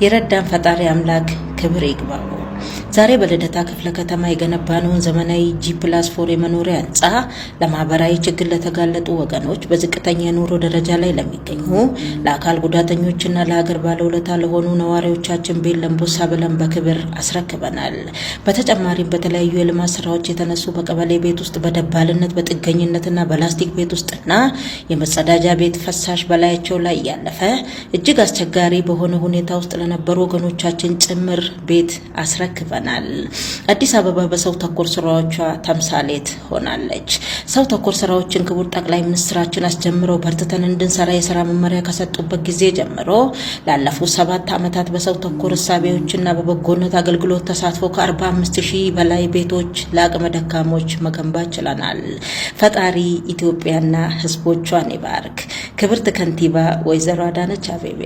የረዳን ፈጣሪ አምላክ ክብር ይግባው። ዛሬ በልደታ ክፍለ ከተማ የገነባነውን ዘመናዊ G+4 የመኖሪያ ህንፃ ለማህበራዊ ችግር ለተጋለጡ ወገኖች፣ በዝቅተኛ የኑሮ ደረጃ ላይ ለሚገኙ፣ ለአካል ጉዳተኞችና ለሀገር ባለውለታ ለሆኑ ነዋሪዎቻችን ቤት ለእምቦሳ ብለን በክብር አስረክበናል። በተጨማሪም በተለያዩ የልማት ስራዎች የተነሱ በቀበሌ ቤት ውስጥ በደባልነት፣ በጥገኝነትና በላስቲክ ቤት ውስጥና የመጸዳጃ ቤት ፈሳሽ በላያቸው ላይ እያለፈ እጅግ አስቸጋሪ በሆነ ሁኔታ ውስጥ ለነበሩ ወገኖቻችን ጭምር ቤት አስረክበናል። አዲስ አበባ በሰው ተኮር ስራዎቿ ተምሳሌት ሆናለች። ሰው ተኮር ስራዎችን ክቡር ጠቅላይ ሚኒስትራችን አስጀምረው በርትተን እንድንሰራ የስራ መመሪያ ከሰጡበት ጊዜ ጀምሮ ላለፉት 7 ዓመታት በሰው ተኮር እሳቤዎችና በበጎነት አገልግሎት ተሳትፎ ከ45 ሺህ በላይ ቤቶች ለአቅመ ደካሞች መገንባት ችለናል። ፈጣሪ ኢትዮጵያና ሕዝቦቿን ይባርክ። ክብርት ከንቲባ ወይዘሮ አዳነች አቤቤ።